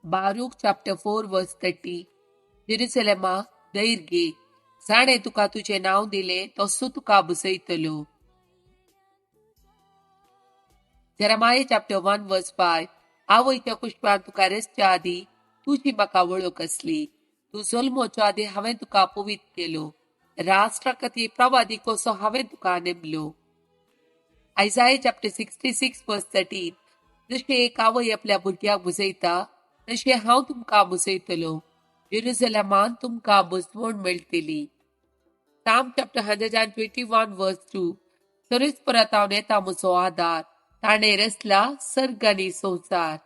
Baruch chapter 4 verse 30, जेरुसलेमा धैर्य घे, जाणें तुका तुजें नांव दिलें तसो तुका बुजयतलो. Jeremiah chapter 1 verse 5, आवयच्या कुशपान तुका रचच्या आदीं तुजी म्हाका वळख आसली, तूं जल्मोच्या आदीं हांवें तुका पवित्र केलो, राष्ट्रा खातीर प्रवादी कसो हांवें तुका नेमलो. Isaiah chapter 66 verse 13, जशें एक आवय आपल्या भुरग्याक बुजयता तशें हांव तुमकां बुजयतलो, जेरुसलेमान तुमकां बुजवण मेळटली. Psalm chapter 121 verse 2, सरेस्परातावन येता म्हजो आदार, ताणें रचला सर्ग आनी संवसार.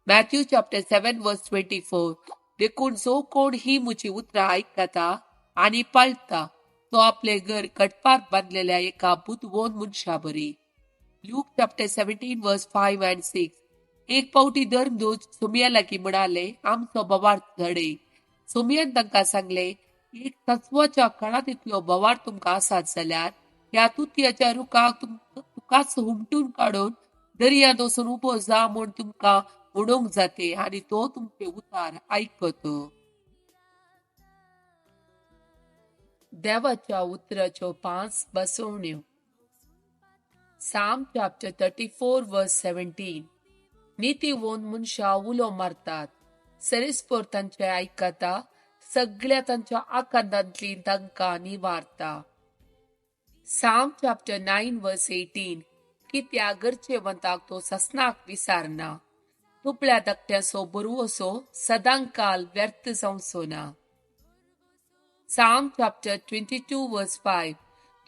Matthew chapter 7 verse 24, देखून जो कोण ही म्हजी उतरां आयकता आनी पाळटा तो आपलें घर कटपार बांदलेल्या एका बुदवंत मनशा बरी. Luke chapter 17 verse 5 and 6, एक पावटी धर्मदूत सोमया लागीं म्हणाले, आमचो बोवाळ धडय. सोमयान तांकां सांगलें, एक तत्वाच्या काळांत इतलो बोवाळ तुमकां आसात जाल्यार ह्या तुतयाच्या रुखाक तुकाच हुमटून काडून दर्यांत वचून उबो जा म्हूण तुमकां म्हणूंक जाते आनी तो तुमचे उतार आयकत. देवाच्या उतराच्यो 5 बसवण्यो. Psalm chapter 34 verse 17, नितीवंत मनशां उलो मारतात, सरेस्पर तांचे आयकता, सगळ्या तांच्या आकांतांतली तांकां निवारता. Psalm chapter 9 verse 18, कित्याक गरजेवंताक तो ससनाक विसारना, दुबळ्या धाकट्याचो बरवसो सदांकाल व्यर्थ जावचो ना. Psalm chapter 22 verse 5,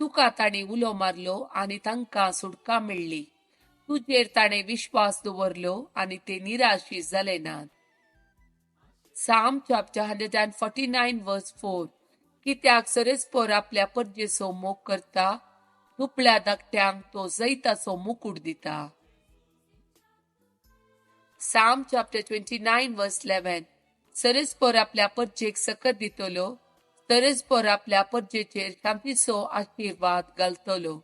तुका ताणें उलो मारलो आनी तांकां सुटका मेळ्ळी, तुजेर ताणें विश्वास दवरलो आनी ते निराशी जाले नात. Psalm chapter 149 verse 4, कित्याक सरेस्पर आपल्या परजेचो मोग करता, दुबळ्या धाकट्यांक तो जैताचो मुकूट दिता. Psalm chapter 29 verse 11, सरेस्पर आपल्या परजेक सकत दितलो, सरेस्पर आपल्या परजेचेर शांतीचो आशिर्वाद घालतलो.